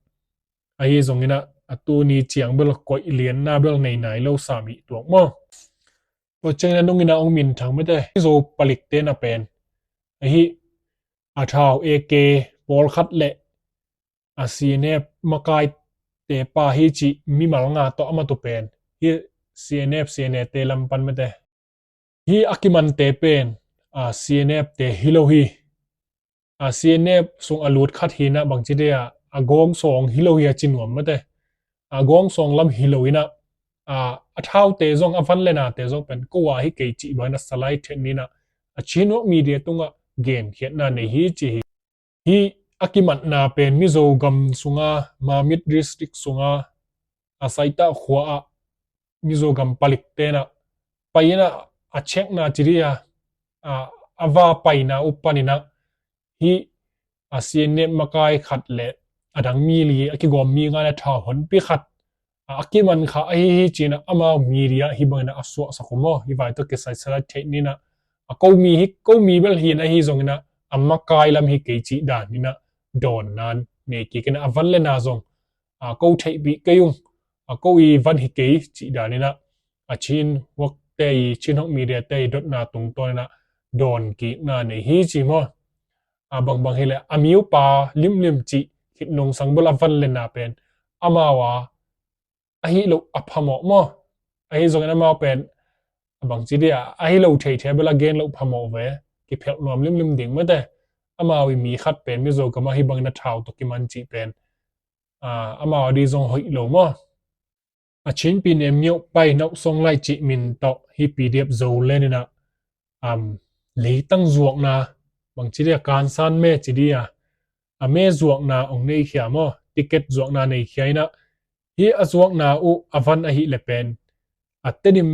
ahi zong inah a tuni ciang bel koih lianna bel nei nai lo sam hi tuak maw? Tua ciang inah nung inah ong minthang mate, Zo palikte na pen a, hih a thau A K pawlkhat le a C N F makaite pa hi cih mimal nga tawh a matu pen hih C N F, C N A te lam pan mate. Hih a kimante pen a, C N F te hi lo hi. A, C N F sung a lut khat hi inah bangci dia a gawngsawng hi lo hi a ci nuam mate. A gawngsawng lam hi lo inah a, a thaute zong, a van le nate zong pen ko a hi kei cih bang inah Salai Thet ni inah a Chin Hawk Media tungah genkhiatna nei hi ci hi. Hih a kimatna pen Mizo gam sunga, Mamit District sunga, a Saitah khua ah Mizo gam palik tenah pai inah a checkna ci dia a, a va paina uh pan inah hih a C N F makai khat le a dang mi li a kigawm mi nga le thau honpi khat a, a kiman kha ahi hi ci inah amau media hih bang inah a suahsak uh maw? Hih vai tawh kisai Salai Thet ni inah a ko mi hi, ko mi bel hi inah ahi zong inah a makai lam hi kei cih dan inah dawnna nei kik inah a van le na zong a, ko theihpih kei ung, a, ko i van hi kei cih dan inah a Chin Hawk te i, Chin Hawk Media te i dotna tungtawn inah dawn kikna nei hi ci maw? A, bangbang hi leh a miupa limlim cih khit nungsang bel a van le na pen amau a, ahi loh a phamawh maw? Ahi zongin amau pen a bangci dia ahi lo thei thei bel a gen loh phamawh ve. Kiphelh nuam limlim ding mate. Amau i mi khat pen Mizo gam ah hih bangin a thau tawh kiman cih pen a, amau a di zong hoih lo maw? A Chin Pyine Myo Pai Naw Song Lai cih min tawh hih P D F Zoland inah, um, leitang zuakna bangci dia kansan me ci dia a me zuakna ong nei khia maw? Ticket zuakna nei khia inah hih a zuakna uh a van ahih le pen a Tedim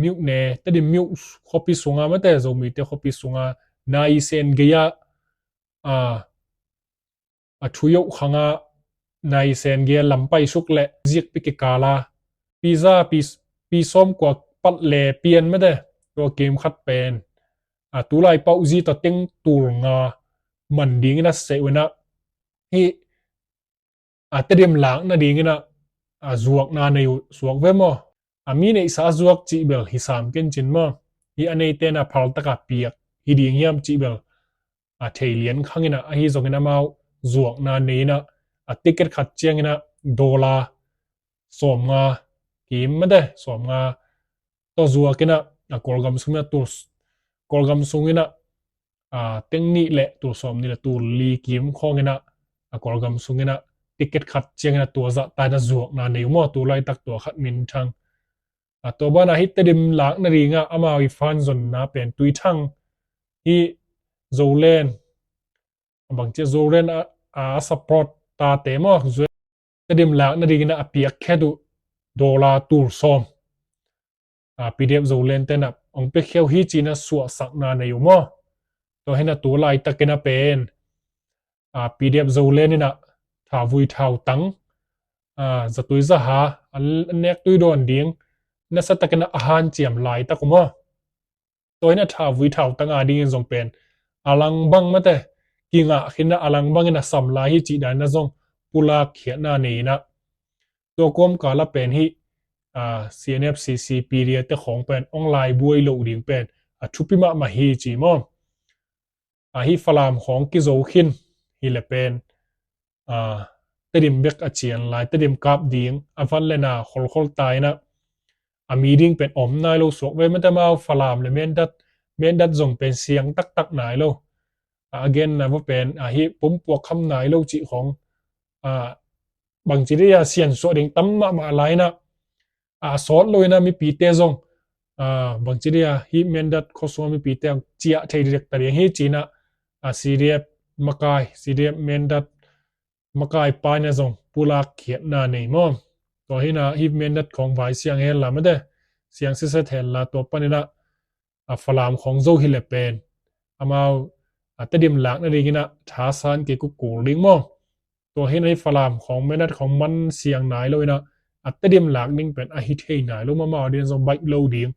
Myo ne, Tedim Myo khuapi sunga mate, Zomite khuapi sunga naisen gei ah a, a thu yoh khanga naisen gei lam paisuk le zikpi kikala pi za pi, pi sawm kua pat le pian mate, tua kim khat pen a, tulai pauh zi tawh teng tul nga man dingin a seh uh inah hih a, Tedim lak nadingin a, a zuakna nei uh suak ve maw? A mi neihsa a zuak cih bel hi sam kencin maw? Hih a neite na phal taka piak hi ding hiam cih bel a thei lian khang inah, ahi zongin amau zuakna nei inah a ticket khat ciang inah dollar sawmnga kim mate, sawmnga tawh zuak inah a Kawlgam sungin a tul, Kawlgam sungin a, a, teng nih le tul sawm nih le tul li kim khawngin a, a Kawlgam sungin a ticket khat ciangin a tua zahta in a zuakna nei uh maw, tu laitak tua khat minthang. A, tua banah hih Tedim lakna dingah amau i fan zonna pen Tuithang, hih Zoland, bangci Zoland a, a support tate maw, Tedim lakna dingin a piakkhiat uh dollar tul sawm, a, P D F Zoland te in a hong piakhia uh hi ci-in a suahsakna nei uh maw. Tua hi-in a tu laitakin a pen, a, P D F Zoland in a thavui thautang, a, zatui zaha, a, a nek tui dawn ding nasa takin a hanciam laitak uh maw. Tua hi-in a thavui thautang a dingin zong pen a lang bang mate, kingah khin a, a lang bangin a sam lai hi cih dan in a zong pulak khiatna nei-in a, tua kawmkal a pen hih, a, C N F, C C, P D F te khawng pen hong laibuai loh ding pen a thupi mahmah hi ci maw. A, hih Falam khawng kizo khin hi le pen, a, Tedim bek a cian lai, Tedim kap ding a van le na kholkhol ta-in a, a mi ding pen om nai lo suak ve mate, amau Falam le Mindat, Mindat zong pen siang taktak nai lo. A, a genna va pen, a, hih pumpuak kham nai lo cih khawng, a, bangci dih a siansuah ding tam mahmah lai-in a, a, sawt lo-in a mipite zong, a, bangci dih a hih Mindat khuasung a mipite ang ciah thei dek ta ding hi ci-in a, a, C D F makai, C D F Mindat makai pa in a zong pulak khiatna nei maw. Tua hi-in a hih Mindat khawng vai siang hen la mate, siang siset hen la, tua panin a, a, Falam khawng zo hi le pen amau, a, Tedim lakna dingin a thasan kikukul ding maw. Tua hi-in a hih Falam khawng, Mindat khawng man siang nai lo-in a, a, Tedim lak ding pen a hi thei nai lo, amau dingin zong baih lo ding.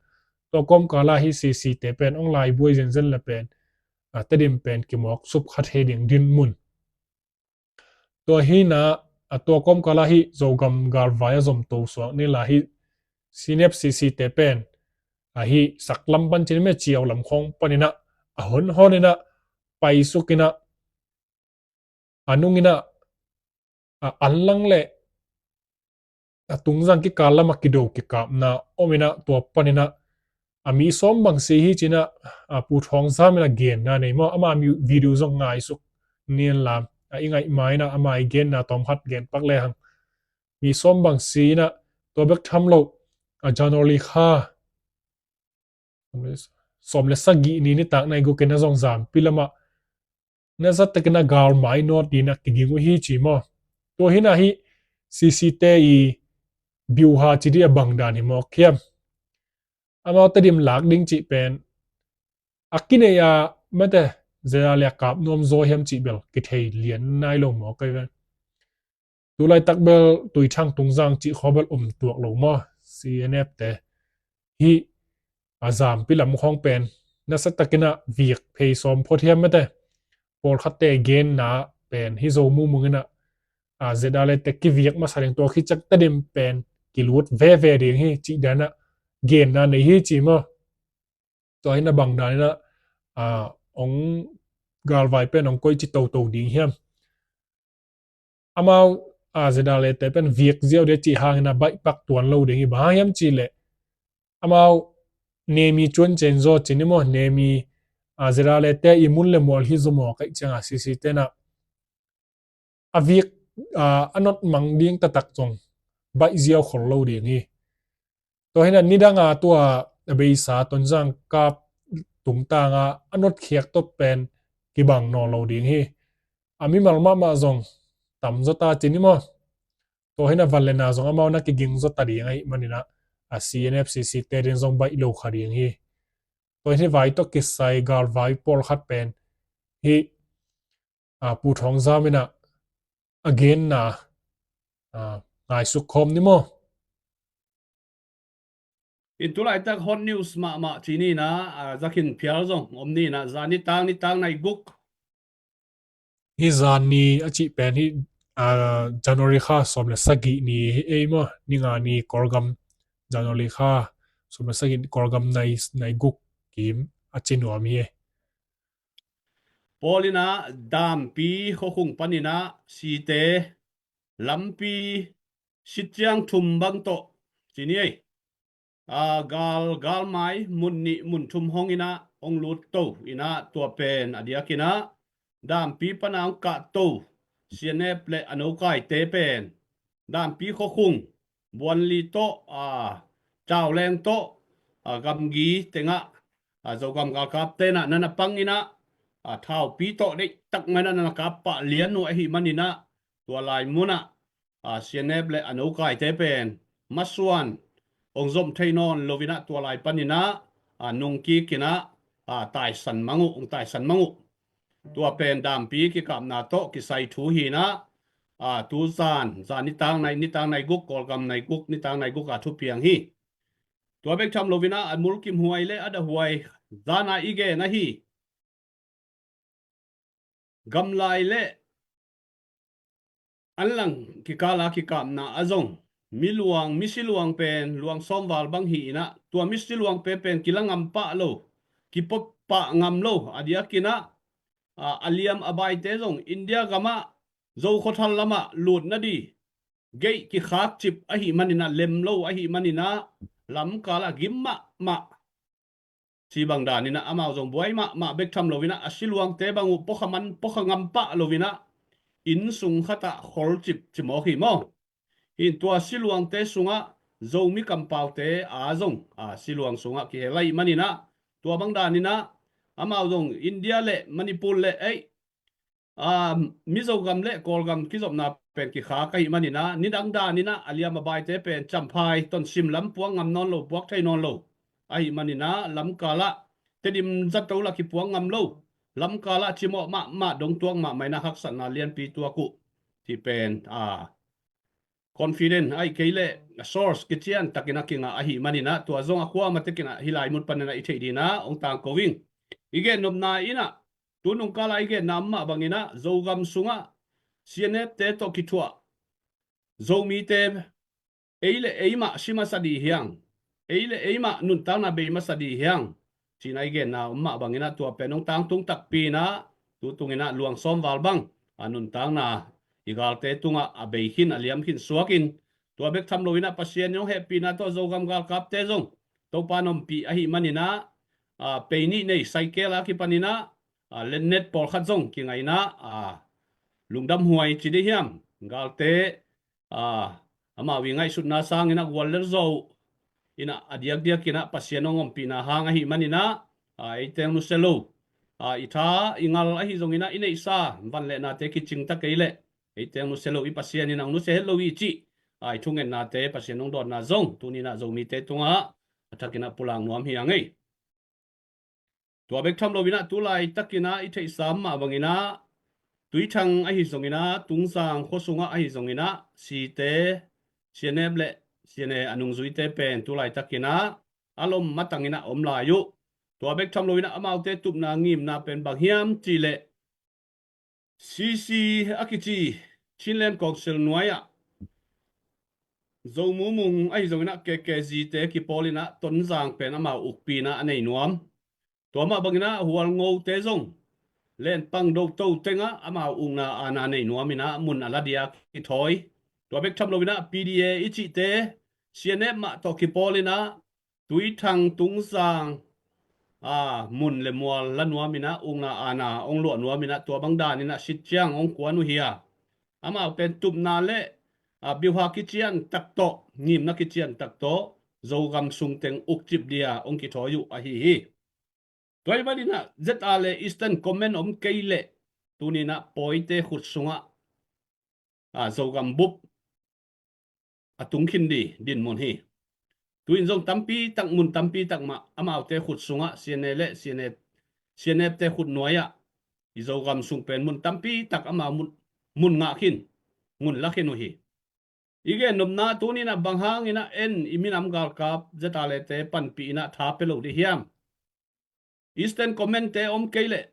Tua kawmkal a hih C C te pen hong laibuai zenzen le pen, a, Tedim pen kimawk sup kha thei ding dinmun. Tua hi-in a, a, tua kawmkal a hih Zogam galvai a zom to suak ni la, hih C N F, C C te pen, a, hih saklam pan ci-in me, Ciau lam khawng panin a, a honhon in a, paisukin a, a nungin a, a, an lang le a tungzang kikal lam a kido kikapna om-in a, tua panin a, a, mi sawm bang si hi ci-in a, a, Pu Thawng Zam in a genna nei maw. Ama mi video zong ngaisuk ni hen la, a, i ngaih ma-in a, ama i genna tawm khat gen pak le hang. Mi sawm bang si-in a, tua bek tham lo, a, January kha sawm le sagih ni nitak nai guk-in a zong Zampi lam ah na zat takin a galmai nawt dingin a kiging uh hi ci maw. Tua hi-in a hih C C te i biuha ci dih a bang dan hi mawk hiam? Amau Tedim lak ding cih pen a kinei a mate, zia le a kap nuam zaw hiam cih bel kithei lian nai lo mawk ahi ve. Tu laitak bel Tuithang Tungzang cih khawng bel um tuak lo maw, C N F te. Hih a Zampi lam khawng pen nasa takin a viak phei sawm phot hiam mate, pawlkhatte genna pen hih Zo Mung Mung in a, a, Z R A te kiviak masa ding, tua khit ciang Tedim pen kilut veve ding hi cih dan a genna nei hi ci maw. Tua hi-in a bang dan in a, a, hong galvai pen hong koici toto ding hiam? Amau, a, Z R A te pen viak ziau ding cih hangin a baih pak tuan lo ding hi. Bang hang hiam cih leh amau Nemi cuan cen zaw ci ni maw, Nemi, a, Z R A te i mun le mual hi zaw mawk ahih ciang a C C te in a a viak, a, a notmang ding taktak zong baih ziau khol lo ding hi. Tua hi-in a nidang a tua a beisa Tonzang kap tungtang a a notkhiak tawh pen kibang nawn lo ding hi. A mimal mahmah zong tam zaw ta ci ni maw. Tua hi-in a van le na zong amau na kiging zaw ta ding ahih manin a, a C N F C C te ding zong baih lo kha ding hi. Tua hi-in a vai tawh kisai galvai pawlkhat pen hih, a, Pu Thawng Zam in a a genna, a, ngaisuk khawm ni maw. In tu laitak hot news mahmah ci ni in a, a, zakhin phial zong om ni in a, zan nitak, nitak nai guk. Hih zan ni a cih pen hih, a, January kha sawm le sagih ni hi ei maw, ni nga ni Kawlgam, January kha sawm le sagih Kawlgam nai, nai guk kim a ci nuam hi. Pawl in a Dampi khuakhung panin a site lampi sit ciang thum bang tawh ci ni ei. aa, gal, galmai mun nih mun thum hong inah hong lut to inah tua pen a diakinah dampi pana hong kah to C N F le a nokaite pen dampi khuakhung Buanli tawh, aa, Cauleng tawh, aa, gamgi tengah, aa, Zogam galkap tenah nana pang inah, aa, thaupi tawh deihtak mainah nana kap pah lian uh ahi maninah tua lai munah, aa, C N F le a nokaite pen masuan hong zom thei nawn loinah tua lai paninah, aa, nungkik inah, aa, taisan mang uh, hong taisan mang uh. Tua pen dampi kikapna tawh kisai thu hinah, aa, tu zan, zan nitak nai, nitak nai guk, Kawlgam nai guk, nitak nai guk a thupiang hi. Tua bek tham loinah a mulkimhuai le a dahhuai zana i gen ahi. Gamlai le anlang kikala kikapna a zong miluang, misiluang pen luang sawmval bang hi inah tua misiluang pen pen kila ngam pah lo, kipop pah ngam lo a diakinah, aa, a liam a baite zong India gamah Zo khuathal lamah lut nadih geih kikhak cip ahi maninah, lem lo ahi maninah, lamkalah gim mahmah. Ci bang daninah amau zong buai mahmah bek tham loinah a siluangte bang uh pawkha man pawkha ngam pah loinah inn sung khatah khol cip cimawk hi maw? Hin tua siluangte sungah Zomi kampaute a zong, aa, siluang sungah kihel ahi maninah tua bang daninah amau zong India le Manipur le ei, aa, Mizogam le Kawlgam kizopna pen kikhak ahi maninah nidang daninah a liam a baite pen Champhai, Tonsim lam puak ngam nawn lo, puak thei nawn lo ahi maninah lamkalah Tedim zato lah kipuak ngam lo, lamkalah cimawh mahmah, dongtuak mahmah inah haksatna lianpi tuak uh. Ti pen, aa, confident ahi kei leh source kician takinah kingah ahi maninah tua zong a khua mah tekinah hih lai mun paninah i theih dinah hong tangko ing. I gen nopna inah tu nungkalah i genna mah banginah Zogam sungah C N F te tawh kithuah Zomite ei le ei mah si masa dih hiang, ei le ei mah nuntakna bei masa dih hiang, cina i genna om mah banginah tua pen hong tangtung takpi inah tu tunginah luang sawmval bang a nuntakna i galte tungah a bei khin a liam khin suakin tua bek tham loinah Pasian in hong hehpihna tawh Zogam galkapte zong Topa nompih ahi maninah, aa, pei nih nei cycle a kipaninah, aa, lennet pawlkhat zong kingainah, aa, lungdamhuai ci dih hiam, galte, aa, amau i ngaihsutna sanginah gual lel zo inah a diakdiakinah Pasian hong ompihna hang ahi maninah, aa, eite hong nusia lo, aa, i tha i ngal ahi zonginah i neihsa van le nate kicingta kei leh eite hong nusia lo i Pasian inah hong nusia het lo i cih, aa, i thungennate Pasian hong dawnna zong tuninah Zomite tungah a thakinah pulak nuam hi a ngei. Tua bek tham loinah tu laitakinah i theihsa mah banginah Tuithang ahi zonginah Tungzang khua sungah ahi zonginah Site, C N F le C N A a nungzuite pen tu laitakinah a lom matanginah om lai uh. Tua bek tham loinah amaute tupna ngimna pen bang hiam cihleh C C a kici Chinland Council nuai-ah Zo Mu Mung ahi zonginah K K Z te kipawlinah Tonzang pen amau ukpinah a nei nuam. Tua mah banginah Hualngote zong Lenpang Doto tengah amau ukna aana nei nuaminah mun a la dia kithawi. Tua bek tham loinah P D A i cihte C N F mah tawh kipawlinah Tuithang Tungzang, aa, mun le mual la nuaminah ukna aana hong luah nuaminah tua bang daninah sit ciang hong kuan uh hi a, amau pen tupna le, aa, biuha kician tak tawh, ngimna kician tak tawh Zogam sungteng ukcip dia hong kithawi uh ahi hi. Tua hi maninah Z R le Eastern Command om kei leh tuninah pawite khut sungah, aa, Zogam bup a tung khin dih dinmun hi. Tu-in zong tampi tak, mun tampi tak mah amaute khut sungah C N A le C N F, C N F te khut nuai-ah i Zogam sung pen mun tampi tak amau mun, mun ngah khin, mun la khin uh hi. I gen nopna tuninah bang hanginah en i minam galkap Z R le te panpih inah tha pia lo dih hiam? Eastern Command te om kei leh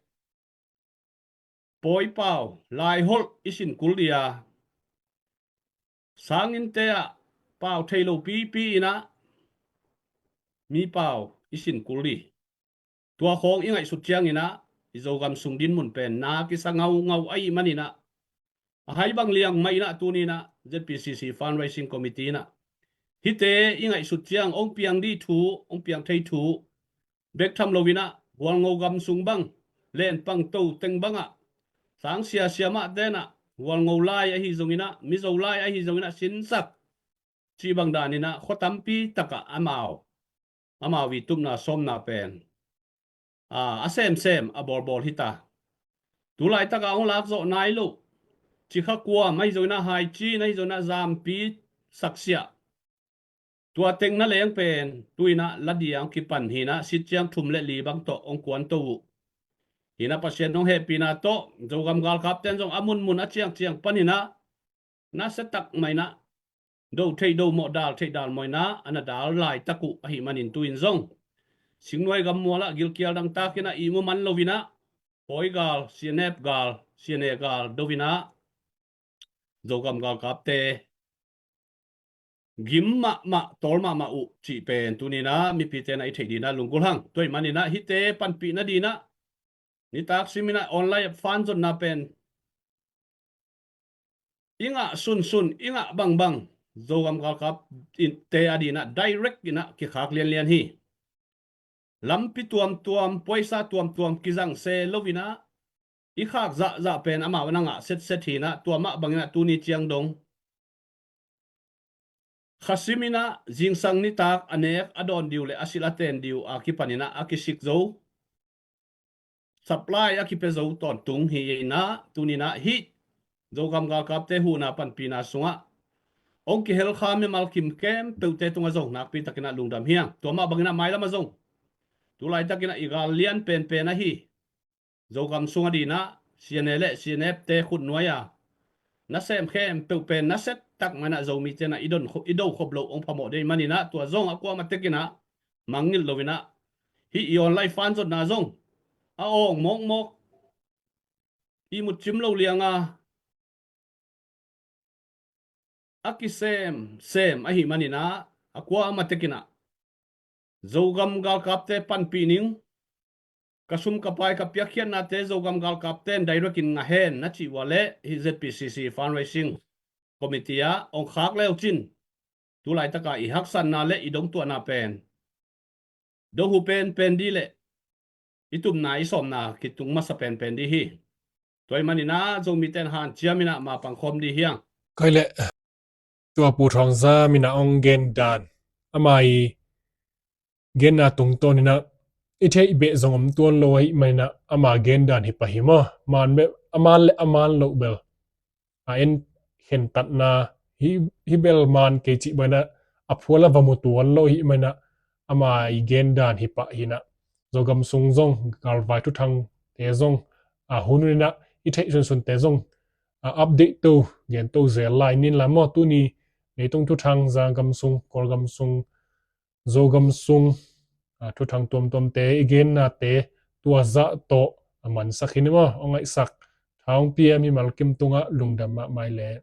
pawi pau laiholh i sin kul dia, sanginte ah pau thei lo pipi inah mi pau i sin kul dih. Tua khawng i ngaihsut cianginah i Zogam sung dinmun pen na kisa ngaungau ahi maninah a hai bang liang mah inah tuninah Z P C C Fundraising Committee inah Hihte i ngaihsut ciang hong piang dih thu, hong piang thei thu bek tham loinah, Gualngo gam sung bang, Lenpang to teng bangah, sang sia siamah tenah, Gualngo lai ahi zonginah, Mizo lai ahi zonginah sinsak cih bang daninah khua tampi takah amau, amau i tupna sawmna pen a, a semsem a bawlbawl hita. Tulaitakah hong lakzawh nai loh, Cikha kuam ahi zonginah, Haicin ahi zonginah, Zampi, Saksiah, tua teng na leng pen tuinah ladiang kipan hinah, sit ciang thum le li bang tawh hong kuanto uh. Hinah Pasian hong hehpihna tawh Zogam galkapten zong a munmun a ciangciang pan hinah, nasia tak mainah do theih do mawh, dal theih dal mawh inah a na dal laitak uh ahih manin, tuin zong singnuai gammualah gilkial dangtakinah ihmu man loinah, Pawi gal, C N F gal, C N A gal doinah Zogam galkapte gim mahmah, tawl mahmah uh cih pen tuninah mipite na i theih dinah lunggulh hang. Tua ahih maninah hihte panpih nadinah nitak siminah online app fan zonna pen i ngah sunsun, i ngah bangbang Zogam galkapte a dinah direct inah kikhak lianlian hi. Lampi tuamtuam, puaisa tuamtuam kizang se loinah i khak zahzah pen amau na ngah setset hinah, tua mah banginah tuni ciang dong kha siminah zingsang nitak a nek a dawn diu le a silh a ten diu a kipaninah a kisik zo, supply a kipia zo tawntung hi inah, tuninah hih Zogam galkapte huhna panpihna sungah hong kihel kha mimal kim khempeuhte tungah zong nakpi takinah lungdam hi hang. Tua mah banginah mailamah zong tulaitakinah i gal lian penpen ahi Zogam sung a dinah C N A le C N F te khutnuai a nasem khempeuh pen nasia tak mainah Zomite na i don kho-, i do khop loh hong phamawh dei maninah, tua zong a kuamah tekinah mangngilh loinah, hih i online fan zonna zong a awng mawkmawk, i mutcim lo lianga a kisem sem ahih maninah, a kuamah tekinah Zogam galkapte panpih ning, ka sum ka pai ka piakkhiatnate Zogam galkapten direct in ngah hen na cih uh a leh, hih Z P C C fundraising committee ah hong khak leucin, tulaitaka i haksatna le i dongtuahna pen do hu penpen dih le i tupna i sawmna kitung masa penpen dih hi. Tua ahih maninah Zomite in hanciaminah ma pangkhawm dih hi hang. Koi le, tua Pu Thawng Za minah hong gen dan, ama i genna tungtawninah i theih beh zong om tuan lo ahih maninah ama gen dan hi pah hi maw. Maan beh, a maan le a maan loh bel, a en khentatna hi, hi bel maan kei cih banah a phual a va mu tuan lo ahih maninah ama i gen dan hi pah hinah, Zogam sung zong galvai thuthangte zong, a hun huninah i theih sunsunte zong a update to, gen to zel lai nin la maw. Tuni leitung thuthang, Zogam sung, Kawlgam sung, Zogam sung, a, thuthang tuamtuamte i gennate tua zah tawh a mansak hi ni maw. Hong ngaihsak, tha hong pia mimal kim tungah lungdam mahmah i le.